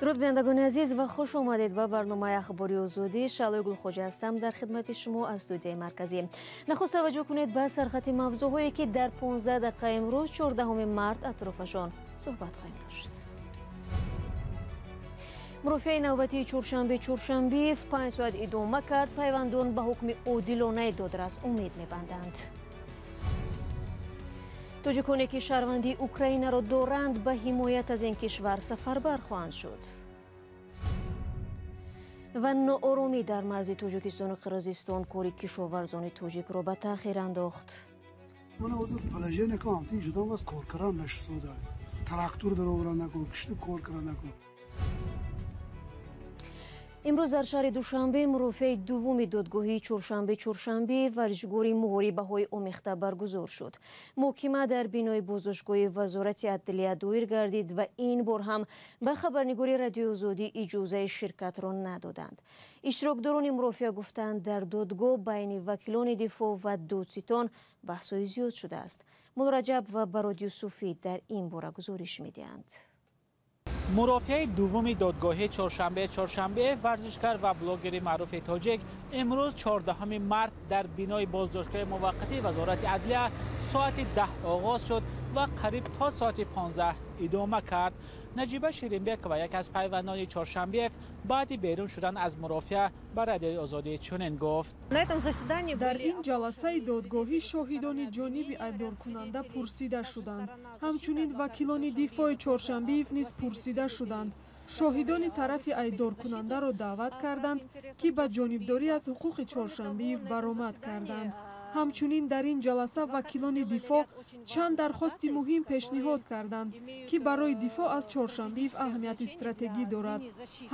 Дуруд, бинандагони азиз, ва хуш омадед ба барномаи Ахбори Озодӣ. Шаълои Гулхоҷа ҳастам, дар хидмати шумо аз студияи марказӣ. Нахуст таваҷҷӯҳ кунед ба сархати мавзӯъҳое, ки дар 15 дақиқа имрӯз, 14 март, атрофашон суҳбат хоҳем дошт. Мурофиаи навбатии Чоршанбе Чоршанбиев 5 соат идома кард. Пайвандон ба ҳукми одилонаи додрас умед мебанданд. Тоҷиконе, ки шаҳрвандии Украинаро доранд, ба ҳимоят аз ин кишвар сафарбар хоҳанд шуд. Ва нооромӣ дар марзи Тоҷикистону Қирғизистон кори кишоварзони тоҷикро ба таъхир андохт. Мана ҳозир положение ка ҳамтин шудам, аз кор кардан нашуда, трактор дароваран нако, кишту кор кардан нако. Имрӯз дар шаҳри Душанбе мурофиаи дуввуми додгоҳии Чоршанбе Чоршанбе, варзишгори муҳорибаҳои омехта, баргузор шуд. Муҳокима дар бинои боздоштгоҳи Вазорати адлия доир гардид ва ин бор ҳам ба хабарнигори Радиои Озодӣ иҷозаи ширкатро надоданд. Иштирокдорони мурофиа гуфтанд, дар додгоҳ байни вакилони дифоъ ва додситон баҳсҳои зиёд шудааст. Муллораҷаб ва Барод Юсуфӣ дар ин бора гузориш медиҳанд. Мурофиаи дуввуми додгоҳи Чоршанбе Чоршанбе, варзишгар ва блогери маъруфи тоҷик, имрӯз, 14 март, дар бинои боздоштгоҳи муваққатии Вазорати адлия соати 10 оғоз шуд ва қариб то соати 15 идома кард. Наҷиба Ширинбекова, яке аз пайвандони Чоршанбеев, баъди берун шудан аз мурофиа ба Радиои Озодӣ чунин гуфт: Дар ин ҷаласаи додгоҳӣ шоҳидони ҷониби айбдоркунанда пурсида шуданд, ҳамчунин вакилони дифои Чоршанбиев низ пурсида шуданд. Шоҳидони тарафи айбдоркунандаро даъват карданд, ки ба ҷонибдорӣ аз ҳуқуқи Чоршанбиев баромад карданд. Ҳамчунин дар ин ҷаласа вакилони дифоъ чанд дархости муҳим пешниҳод карданд, ки барои дифоъ аз Чоршанбиев аҳамияти стратегӣ дорад.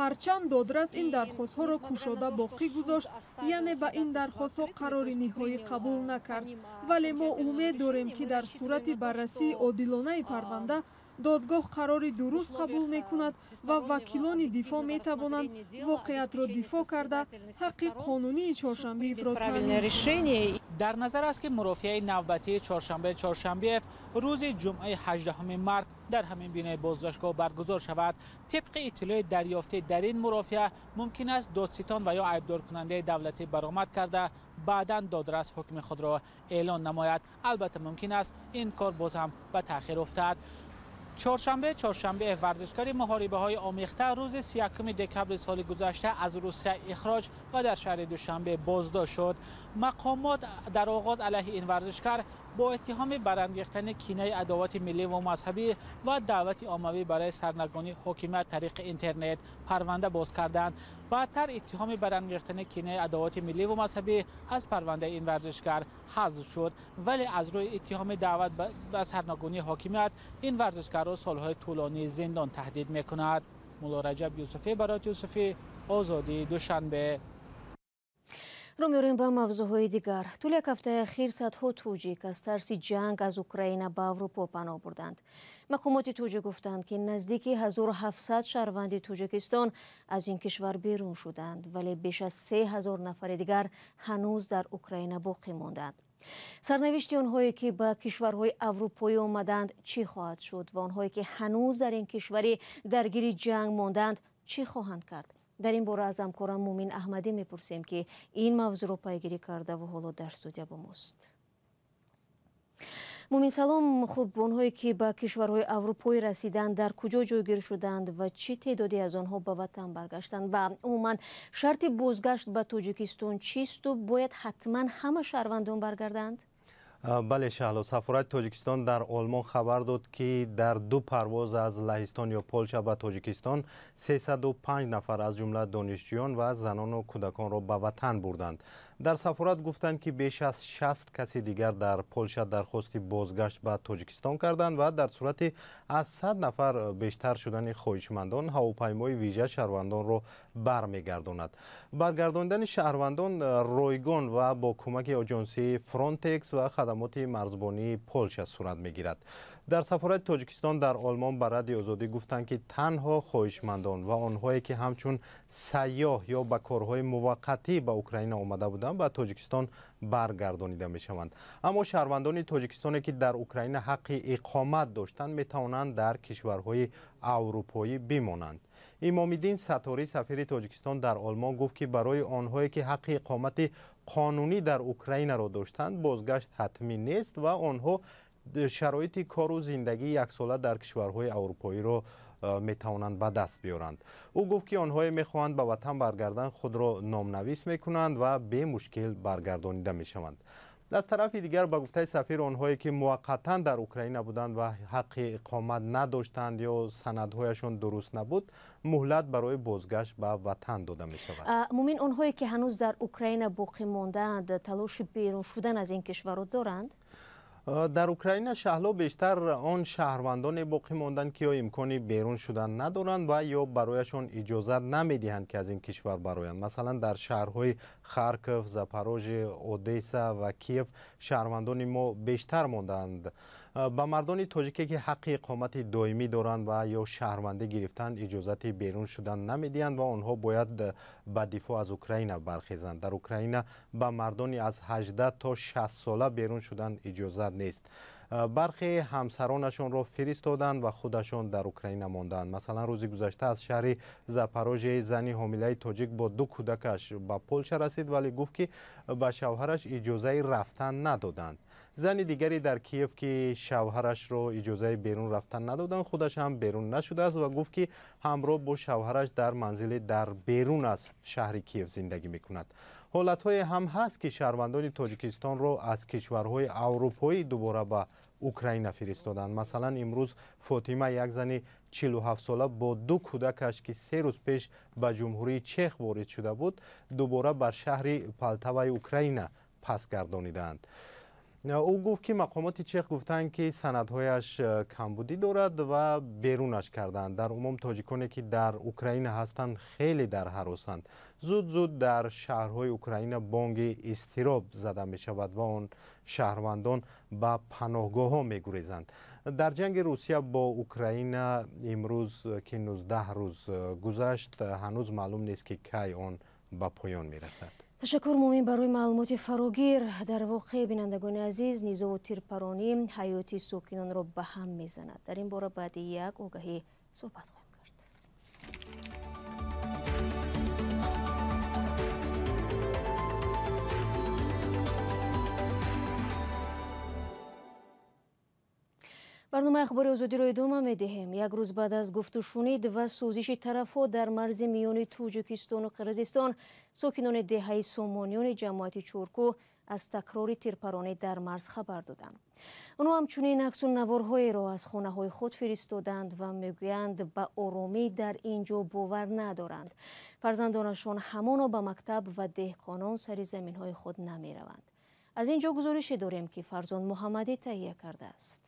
Ҳарчанд додрас ин дархостҳоро кушода боқӣ гузошт, яъне ба ин дархостҳо қарори ниҳоӣ қабул накард, вале мо умед дорем, ки дар сурати баррасии одилонаи парванда додгоҳ қарори дуруст қабул мекунад ва вакилони дифоъ метавонанд воқеатро дифоъ карда, ҳаққи қонунии Чоршанбиевро таъмин. Дар назар аст, ки мурофиаи навбатии Чоршанбе Чоршанбиев рӯзи ҷумъаи 18 март дар ҳамин бинои боздоштгоҳ баргузор шавад. Тибқи иттилои дарёфтӣ, дар ин мурофиа мумкин аст додситон ва ё айбдоркунандаи давлатӣ баромад карда, баъдан додрас ҳукми худро эълон намояд. Албатта, мумкин аст ин кор боз ҳам ба таъхир уфтад. Чоршанбе Чоршанбе, варзишгари муҳорибаҳои омехта, рӯзи 31 декабри соли гузашта аз Русия ихроҷ ва дар шаҳри Душанбе боздошт шуд. Мақомот дар оғоз алайҳи ин варзишгар бо иттиҳоми барангехтани кинаи адовати миллӣ ва мазҳабӣ ва даъвати оммавӣ барои сарнагонии ҳокимият тариқи интернет парванда боз карданд. Баъдтар иттиҳоми барангехтани кинаи адовати миллӣ ва мазҳабӣ аз парвандаи ин варзишгар ҳазф шуд, вале аз рӯи иттиҳоми даъват ба сарнагонии ҳокимият ин варзишгарро солҳои тӯлонии зиндон таҳдид мекунад. Муллораҷаб Юсуфӣ, Барот Юсуфӣ, Озодӣ, Душанбе. Рӯ меорем ба мавзӯъҳои дигар. Тӯли як ҳафтаи ахир садҳо тоҷик аз тарси ҷанг аз Украина ба Аврупо паноҳ бурданд. Мақомоти тоҷик гуфтанд, ки наздики 1700 шаҳрванди Тоҷикистон аз ин кишвар берун шуданд, вале беш аз 3000 нафари дигар ҳанӯз дар Украина боқӣ монданд. Сарнавишти онҳое, ки ба кишварҳои аврупоӣ омаданд, чӣ хоҳад шуд ва онҳое, ки ҳанӯз дар ин кишвари даргири ҷанг монданд, чӣ хоҳанд кард? Дар ин бора аз ҳамкорам Мумин Аҳмадӣ мепурсем, ки ин мавзӯъро пайгирӣ карда ва ҳоло дар студия бо мост. Мумин, салом. Хуб, онҳое, ки ба кишварҳои аврупоӣ расиданд, дар куҷо ҷойгир шуданд ва чӣ теъдоде аз онҳо ба ватан баргаштанд ва умуман шарти бозгашт ба Тоҷикистон чисту бояд ҳатман ҳама шаҳрвандон баргарданд? Бале, Шаҳло, сафорати Тоҷикистон дар Олмон хабар дод, ки дар ду парвоз аз Лаҳистон ё Полша ба Тоҷикистон 305 нафар, аз ҷумла донишҷӯён ва занону кӯдаконро ба ватан бурданд. Дар сафорат гуфтанд, ки беш аз 60 каси дигар дар Полша дархости бозгашт ба Тоҷикистон карданд ва дар сурати аз 100 нафар бештар шудани хоҳишмандон ҳавопаймои вижа шаҳрвандонро бармегардонад. Баргардондани шаҳрвандон ройгон ва бо кӯмаки оҷонсии Фронтекс ва хадамоти марзбонии Полша сурат мегирад. Дар сафорати Тоҷикистон дар Олмон ба Радиои Озодӣ гуфтанд, ки танҳо хоҳишмандон ва онҳое, ки ҳамчун сайёҳ ё ба корҳои муваққатӣ ба Украина омада буданд, ба Тоҷикистон баргардонида мешаванд. Аммо шаҳрвандони тоҷикистоне, ки дар Украина ҳаққи иқомат доштанд, метавонанд дар кишварҳои аврупоӣ бимонанд. Имомиддин Сатторӣ, сафири Тоҷикистон дар Олмон, гуфт, ки барои онҳое, ки ҳаққи иқомати қонунӣ дар Украинаро доштанд, бозгашт ҳатмӣ нест ва онҳо шароити кору зиндагии яксола дар кишварҳои аврупоиро метавонанд ба даст биёранд. Ӯ гуфт, ки онҳое мехоҳанд ба ватан баргарданд, худро номнавис мекунанд ва бемушкил баргардонида мешаванд. Аз тарафи дигар, ба гуфтаи сафир, онҳое ки муваққатан дар Украина буданд ва ҳаққи иқомат надоштанд ё санадҳояшон дуруст набуд, муҳлат барои бозгашт ба ватан дода мешавад. Мумин, онҳое ки ҳанӯз дар Украина боқӣ мондаанд, талоши берун шудан аз ин кишварро доранд? Дар Украина, Шаҳло, бештар он шаҳрвандоне боқӣ монданд, ки ё имкони берун шудан надоранд ва ё барояшон иҷозат намедиҳанд, ки аз ин кишвар бароянд. Масалан, дар шаҳрҳои Харков, Запорожье, Одесса ва Киев шаҳрвандони мо бештар мондаанд. Ба мардони тоҷике, ки ҳаққи иқомати доимӣ доранд ва ё шаҳрвандӣ гирифтанд, иҷозати берун шудан намедиҳанд ва онҳо бояд ба дифоъ аз Украина бархезанд. Дар Украина ба мардони аз 18 то 60 сола берун шудан иҷозат нест. Бархе ҳамсаронашонро фиристоданд ва худашон дар Украина монданд. Масалан, рӯзи гузашта аз шаҳри Запорожье зани ҳомилаи тоҷик бо ду кӯдакаш ба Полша расид, вале гуфт, ки ба шавҳараш иҷозаи рафтан надоданд. Зани дигаре дар Киев, ки шавҳарашро иҷозаи берун рафтан надоданд, худаш ҳам берун нашудааст ва гуфт, ки ҳамроҳ бо шавҳараш дар манзиле дар берун аз шаҳри Киев зиндагӣ мекунад. Ҳолатҳое ҳам ҳаст, ки шаҳрвандони Тоҷикистонро аз кишварҳои аврупоӣ дубора ба Украина фиристоданд. Масалан, имрӯз Фотима, як зани 47сола бо ду кӯдакаш, ки 3 рӯз пеш ба Ҷумҳурии Чех ворид шуда буд, дубора бар шаҳри Полтаваи Украина пас гардонидаанд. Ӯ гуфт, ки мақомоти чех гуфтанд, ки санадҳояш камбудӣ дорад ва берунаш карданд. Дар умум, тоҷиконе, ки дар Украина ҳастанд, хеле дар ҳаросанд. Зуд зуд дар шаҳрҳои Украина бонги изтироб зада мешавад ва он шаҳрвандон ба паноҳгоҳҳо мегурезанд. Дар ҷанги Русия бо Украина имрӯз, ки 19 рӯз гузашт, ҳанӯз маълум нест, ки кай он ба поён мерасад. Ташаккур, Мумин, барои маълумоти фарогир. Дар воқеъ, бинандагони азиз, низову тирпаронӣ ҳаёти сокинонро ба ҳам мезанад. Дар ин бора баъди як огаҳӣ суҳбат хоҳем кард. Барномаи Ахбори Озодиро идома медиҳем. Як рӯз баъд аз гуфтушунид ва созиши тарафҳо дар марзи миёни Тоҷикистону Қирғизистон, сокинони деҳаи Сомониёни ҷамоати Чоркӯҳ аз такрори тирпаронӣ дар марз хабар доданд. Онҳо ҳамчунин аксу наворҳоеро аз хонаҳои худ фиристоданд ва мегӯянд, ба оромӣ дар ин ҷо бовар надоранд. Фарзандонашон ҳамоно ба мактаб ва деҳқонон сари заминҳои худ намераванд. Аз ин ҷо гузорише дорем, ки Фарзон Муҳаммадӣ таҳия кардааст.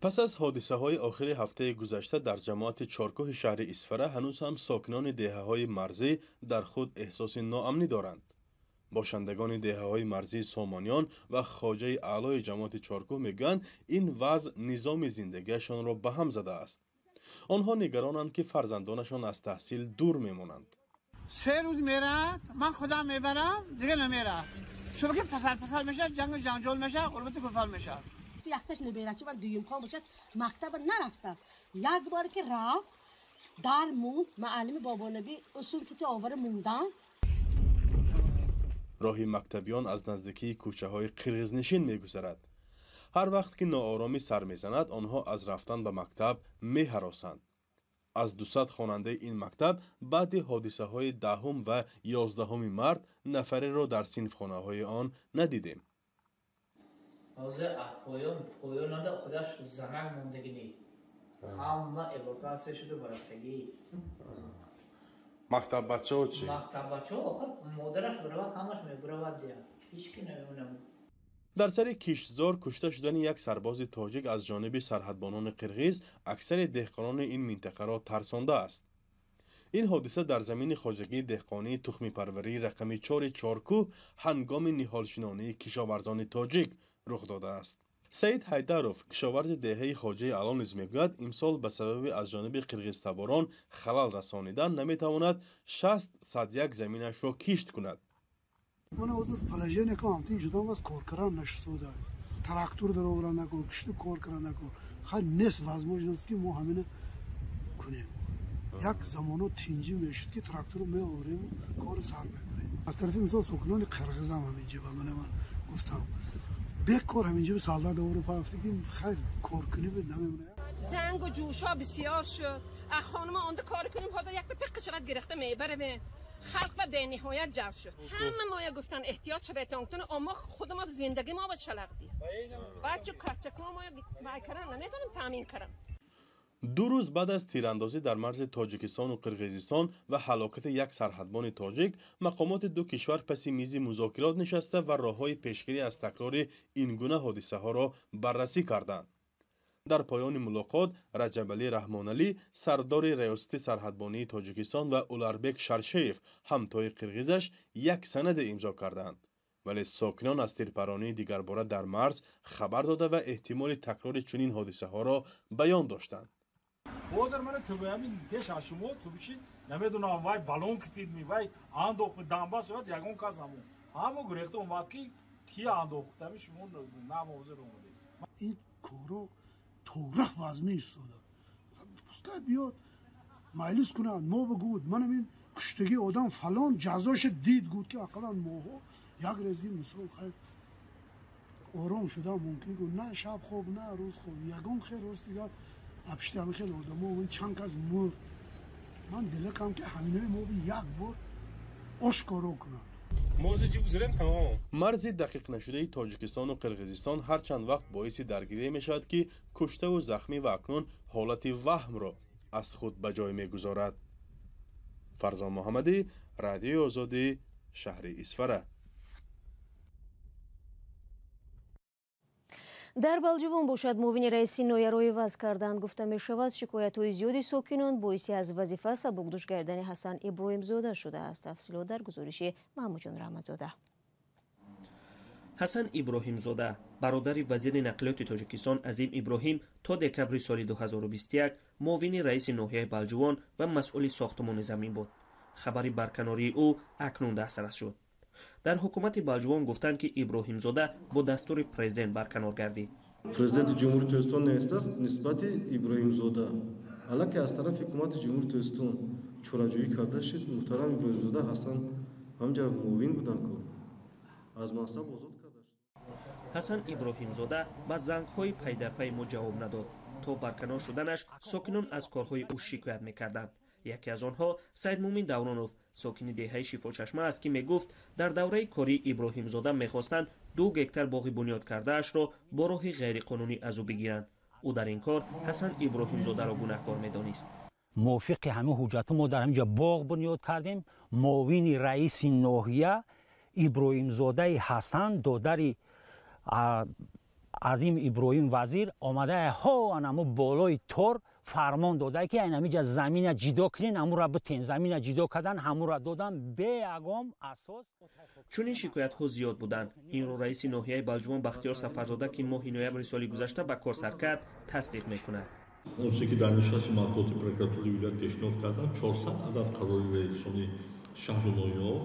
Пас аз ҳодисаҳои охири ҳафтаи гузашта дар ҷамоати Чоркӯҳи шаҳри Исфара, ҳанӯз ҳам сокинони деҳаҳои марзӣ дар худ эҳсоси ноамнӣ доранд. Бошандагони деҳаҳои марзии Сомониён ва Хоҷаи Аълои ҷамоати Чоркӯҳ мегӯянд, ин вазъ низоми зиндагиашонро ба ҳам задааст. Онҳо нигаронанд, ки фарзандонашон аз таҳсил дур мемонанд. 3 рӯз мерад, ман худам мебарам, дига намерад, чунки пасар пасар мешавад, ҷангу ҷанҷол мешавад, ғурбати куфар мешавад. Якташ наберачи ман дуюмхон бошад, мактаба нарафта, як бор ки рафт, дар монд, муаллими Бобонаби усул ки овара мондан. Роҳи мактабиён аз наздикии кӯчаҳои қирғизнишин мегузарад. Ҳар вақт ки ноороми сар мезанад, онҳо аз рафтан ба мактаб меҳаросанд. Аз 200 хонандаи ин мактаб баъди ҳодисаҳои 10-ум ва 11-уми март нафареро дар синфхонаҳои он надидем. Ҳозир поён поёнада худаш занак мондагинӣ, ҳама эвакуатсия шуда барафтагӣ. Мактаббачаҳо чӣ? Мактаббачаҳо охир модараш биравад, ҳамаш мебиравад, дия ҳеч ки намемонам. Дар сари киштзор кушта шудани як сарбози тоҷик аз ҷониби сарҳадбонони қирғиз аксари деҳқонони ин минтақаро тарсондааст. Ин ҳодиса дар замини хоҷагии деҳқонии тухмипарварии рақами чори Чоркӯҳ ҳангоми ниҳолшинонии кишоварзони тоҷик рух додааст. Саид Ҳайдаров, кишоварзи деҳаи Хоҷаи Аъло, низ мегӯяд, имсол ба сабаби аз ҷониби қирғизтаборон халал расонидан наметавонад 60 сад як заминашро кишт кунад. Мана ҳозир положение ки ҳамтин ҷудам аст, кор кардан нашуда. Трактор дароварда накор, кишту кор карда накор. Хай нест возможность ки мо ҳамина кунем. Як замоно тинҷӣ мешуд ки тракторро меоварем, корро сар мекунем. Аз тарафи мисол сокинони қирғизам ҳаминҷа ба ман гуфтам. Бекор ҳаминҷа солдат оварда пафта ки хайр коркунӣ намемонад. Ҷангу ҷӯшҳо бисёр шуд. Аз хонума онда кор кунем, ҳода якта пиққа шавад гирифта мебарем. Халқ ба бениҳоят ҷав шуд. Ҳама моя гуфтан эҳтиёт шавед, аммо худамо зиндагӣ мо ба шалақ дид. Бачу качако моя вай каран наметонем таъмин карам. 2 рӯз баъд аз тирандозӣ дар марзи Тоҷикистону Қирғизистон ва ҳалокати як сарҳадбони тоҷик, мақомоти ду кишвар паси мизи музокирот нишаста ва роҳҳои пешгирӣ аз такрори ин гуна ҳодисаҳоро баррасӣ карданд. Дар поёни мулоқот Раҷабалӣ Раҳмоналӣ, сардори раёсати сарҳадбонии Тоҷикистон ва Уларбек Шаршеев, ҳамтои қирғизаш, як санаде имзо карданд. Вале сокинон аз тирпаронии дигарбора дар марз хабар дода ва эҳтимоли такрори чунин ҳодисаҳоро баён доштанд. Ҳозир мана туб ҳамин пеш аз шумо тубши намедонам вай балон китидми вай андохт дамба шавад ягон кас ҳамон ҳамо гурехта омад ки ки андохтами шумо нам ҳозир омадед. Ин коро тора вазмин истода. Пускай биёд майлис кунад, мо бигӯд манам ин куштагии одам фалон ҷазоша дид гуд ки ақаллан моҳо як резги мисол хай ором шуда мумкин гуд на шаб хоб на рӯз хоб ягон хел рости гап апшти ҳамин хел одамо чанд кас мурд. Ман дилакам ки ҳаминои мо як бор ошкоро кунад. Марзи дақиқ нашудаи Тоҷикистону Қирғизистон ҳар чанд вақт боиси даргирӣ мешавад ки куштаву захмӣ ва акнун ҳолати ваҳмро аз худ ба ҷой мегузорад. Фарзон Муҳаммадӣ, Радиои Озодӣ, шаҳри Исфара. Дар Балҷувон бошад муовини раиси ноҳияро иваз карданд. Гуфта мешавад шикоятҳои зиёди сокинон боиси аз вазифа сабукдӯш гардани Ҳасан Иброҳимзода шудааст. Тафсилот дар гузориши Маҳмудҷон Раҳматзода. Ҳасан Иброҳимзода, бародари вазири нақлиёти Тоҷикистон Азим Иброҳим, то декабри соли 2021 муовини раиси ноҳияи Балҷувон ва масъули сохтмони замин буд. Хабари барканории ӯ акнун дастрас шуд. Дар ҳукумати Балҷувон гуфтанд ки Иброҳимзода бо дастури президент барканор гардид. Президенти Ҷумҳурии Тоҷикистон навистааст нисбати Иброҳимзода. Аллакай аз тарафи ҳукумати Ҷумҳурии Тоҷикистон чораҷӯӣ карда шуд. Муҳтарам Иброҳимзода Ҳасан ҳамҷа муовин буданд ку аз мансаб озод карда шуд. Ҳасан Иброҳимзода ба зангҳои пайдарпайи мо ҷавоб надод. То барканор шуданаш сокинон аз корҳои ӯ шикоят мекарданд. Яке аз онҳо Саидмумин Давронов, сокини деҳаи Шифочашма аст, ки мегуфт дар давраи кории Иброҳимзода мехостанд 2 гектар боғи бунёд кардаашро бо роҳи ғайриқонунӣ аз ӯ бигиранд. Ӯ дар ин кор Ҳасан Иброҳимзодаро гунаҳкор медонист. Мувофиқи ҳамин ҳуҷҷатҳо мо дар ҳаминҷа боғ бунёд кардем. Муовини раиси ноҳия Иброҳимзодаи Ҳасан, додари Азим Иброҳим вазир, омада ҳо анамо болои тор фармон дода ки айнамиҷа замина ҷидо кунен, ҳамура битен. Замина ҷидо кардан, ҳамура додан бе ягон асос. Чунин шикоятҳо зиёд буданд. Инро раиси ноҳияи Балҷувон Бахтиёр Сафарзода, ки моҳи ноябри соли гузашта ба кор сар кард, тасдиқ мекунад. Он чизе ки дар нишасти матбуоти прокуратураи вилоят пешниҳод кардам, 400 адад қарори раисони шаҳру ноҳияҳо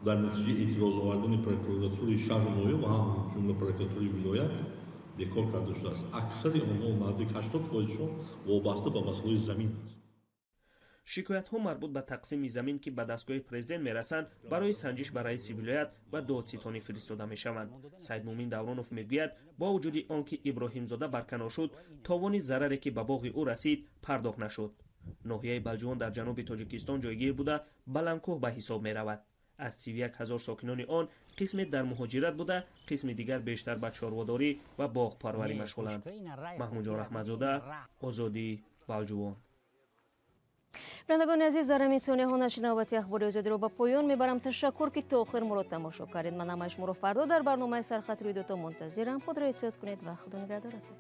дар натиҷаи эътироз овардани прокуратураи шаҳру ноҳия ва ҳамҷумла прокуратураи вилоят бекор карда шудааст. Аксари онҳо, наздик 80%-шон вобаста ба масъалаи замин аст. Шикоятҳо марбут ба тақсими замин, ки ба дастгоҳи президент мерасанд, барои санҷиш ба раиси вилоят ва додситонӣ фиристода мешаванд. Саидмумин Давронов мегӯяд, бо вуҷуди он ки Иброҳимзода барканор шуд, товони зараре ки ба боғи ӯ расид пардохт нашуд. Ноҳияи Балҷувон дар ҷануби Тоҷикистон ҷойгир буда, баландкӯҳ ба ҳисоб меравад. Аз 31 ҳазор сокинони он қисме дар муҳоҷират буда, қисми дигар бештар ба чорводорӣ ва боғпарварӣ машғуланд. Маҳмудҷон Раҳматзода, Озодӣ, Балҷувон. Бинандагони азиз, дар ҳамин сонияҳо нашри навбати Ахбори Озодиро ба поён мебарам. Ташаккур, ки то охир моро тамошо кардед. Ман ҳамаи шуморо фардо дар барномаи Сархат рӯйдодҳо мунтазирам. Худро эҳтиёт кунед ва Худо нигаҳдоратон.